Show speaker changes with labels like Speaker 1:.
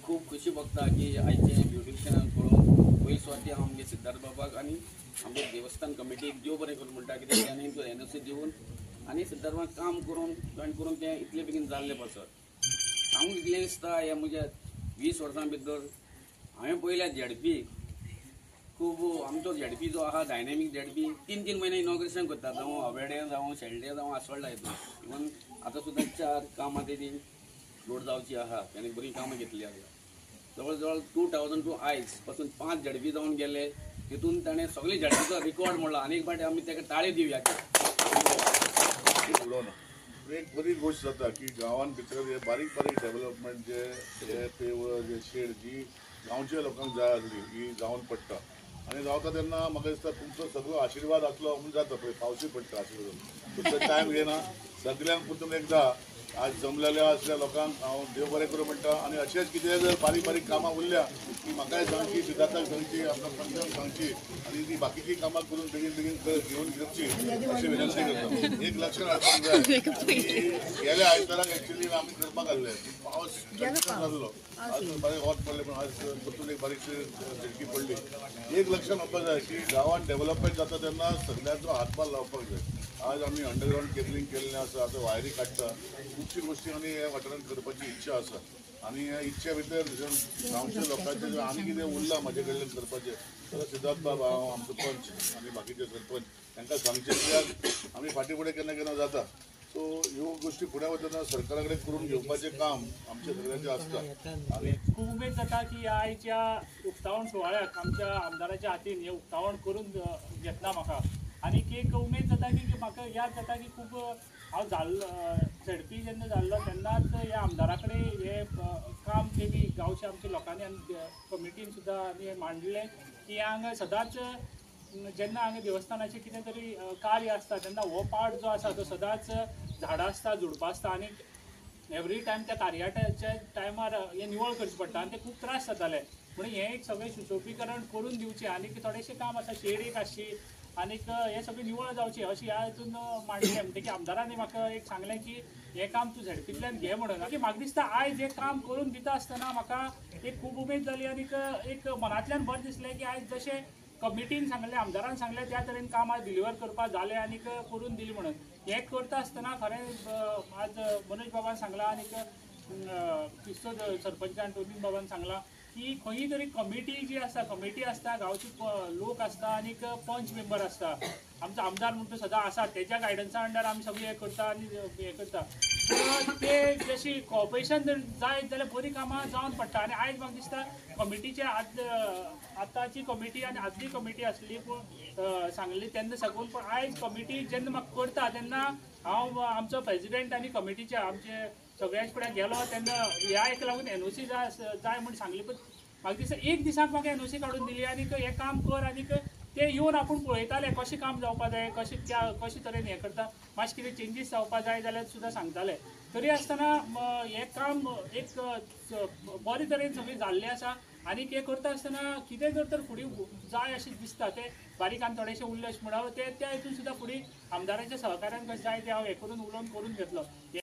Speaker 1: खूब खुशी भोगता की आयचें ब्युटिशियनाक पळोवन पयली सुवाती हांव आमगे सिद्धार्थ बाबाक आनी आमगे देवस्थान कमिटीक देव बरें करून म्हणटा कित्याक ताणें एनओसी दिवन आनी सिद्धार्थ बाबाक काम करून जॉयन करून तें इतले बेगीन जाल्लें पासत सांगूंक इतलें दिसता. हे म्हज्या 20 वर्सां भितर हांवें पयल्या झेडपी खूब आमचो झेडपी जो आहा डायनेमीक झेडपी 3-3 म्हयने इनॉग्रेशन करता, जावं आवेडे जावं शेल्डे जावं आसवडला हितून. इवन आतां सुद्दां 4 कामां तेजी लोड जावची आहा, ताणें बरीं कामां घेतली आसा. जवळ जवळ 2002 आयज पासून 5 झेडपी जावन गेले, तितून ताणें सगळे झेडपीचो रिकॉर्ड मोडला आनी एक फावटी आमी ताका ताळी दिवया.
Speaker 2: एक बरी गोश्ट जाता की गांवान भितर हे बारीक बारीक डेवलपमेंट जे हे पेवर जे शेड जी गांवच्या लोकांक जाय आसली ही जावन पडटा आनी जावता तेन्ना म्हाका दिसता तुमचो सगळो आशिर्वाद आसलो म्हणून जाता. पळय पावसूय पडटा आशिर्वाद तुमचो टायम घेना सगळ्यांक पुतून एकदां आज जमलेल्या असल्या लोकांक हांव देव बरें करूं म्हणटा. आनी अशेंच कितें जर बारीक बारीक कामां उरल्या ती म्हाकाय सांगची, सिद्धार्थाक सांगची, आपल्या पंचांक सांगची आनी ती बाकीची कामां करून बेगीन बेगीन घेवन घेवची अशी विनंती करता. एक लक्षात हाडपाक जाय की गेल्या आयताराक एक्चुअली आमी करपाक आसले, पावस जाल्लो, आज बारीक वत पडलें पूण आज परतून एक बारीकशी झिडकी पडली. एक लक्षात हाडपाक जाय की गांवांत डेवलपमेंट जाता तेन्ना सगळ्यांचो हातभार लावपाक जाय. आज आमी अंडरग्रावंड केबलिंग केल्लें आसा, आतां वायरी काडटा, खुबशी गोश्टी आमी ह्या वाठारांत करपाची इच्छा आसा आनी ह्या इच्छे भितर गांवच्या लोकांचें आनी कितें उरलां म्हाजे कडल्यान करपाचें जाल्यार सिद्धार्थ बाब, हांव, आमचो पंच आनी बाकीचे सरपंच तांकां सांगचें कित्याक आमी फाटीं फुडें केन्ना केन्ना जाता. सो ह्यो गोश्टी फुडें वतना सरकारा कडेन करून घेवपाचें काम आमचें सगळ्यांचें आसता. आनी
Speaker 3: खूब उमेद जाता की ह्या आयच्या उक्तावण सुवाळ्याक आमच्या आमदाराच्या हातीन हें उक्तावण करून घेतला म्हाका. आनीक एक उमेद जाता की म्हाका याद जाता की खूब हांव जाल्लो झेडपी जेन्ना जाल्लो तेन्नाच ह्या आमदारा कडेन हें काम तेमी गांवच्या आमच्या लोकांनी आनी कमिटीन सुद्दां आमी हें मांडलें की हांगा सदांच जेन्ना हांगा देवस्थानाचें कितें तरी कार्य आसता तेन्ना हो पार्ट जो आसा तो सदांच झाडां आसता, झुडपां आसता आनी एवरी टायम त्या कार्याच्या टायमार हें निवळ करचें पडटा आनी ते खूब त्रास जाताले. म्हणून हें एक सगळें सुशोभीकरण करून दिवचें आनी थोडेशें काम आसा, शेड एक आसची आनीक हें सगळें निवळ जावचें अशें ह्या हितून मांडलें. म्हणटकीर आमदारांनी म्हाका एक सांगलें की हें काम तूं झेडपींतल्यान घे म्हणून. आनी म्हाका दिसता आयज हें काम करून दिता आसतना म्हाका एक खूब उमेद जाली आनीक एक मनांतल्यान बरें दिसलें की आयज जशें कमिटीन सांगलें, आमदारान सांगलें त्या तरेन काम आयज डिलिव्हर करपाक जालें आनीक करून दिलें म्हणून. हें करता आसतना खरें आज मनोज बाबान सांगलां आनीक किस्तोद सरपंचान टोनीन बाबान सांगलां की खंयी तरी कमिटी जी आसता, कमिटी आसता, गांवचे लोक आसता आनीक पंच मेंबर आसता, आमचो आमदार म्हणटा सदां आसा तेच्या गायडन्सा अंडर आमी सगळें हें करता आनी हें करता. ते जशी कॉपरेशन जर जायत जाल्यार बरीं कामां जावन पडटा. आनी आयज म्हाका दिसता कमिटीचे आतांची कमिटी आनी आदली कमिटी आसली पूण सांगली तेन्ना साकून, पूण आयज कमिटी जेन्ना म्हाका करता तेन्ना हांव आमचो प्रेजिडेंट आनी कमिटीच्या आमचे सगळ्यांच फुडें गेलो तेन्ना ह्या हेका लागून एनओसी जाय जाय म्हूण सांगली. पण म्हाका दिसता एक दिसाक म्हाका एनओसी काडून दिली आनीक हें काम कर आनीक ते येवन आपूण पळयताले कशें काम जावपा जाय, कशें त्या कशे तरेन हें करता, मातशें कितें चेंजीस जावपा जाय जाल्यार सुद्दां सांगताले. तरी आसतना हें काम एक बरे तरेन सगळें जाल्लें आसा आनीक हें करता आसतना कितें जर तर फुडें जाय अशें दिसता तें बारीक आनी थोडेशें उरलें अशें म्हणून ते त्या हितून सुद्दां फुडें आमदाराच्या सहकार्यान कशें जाय तें हांव हें करून उलोवन करून घेतलो.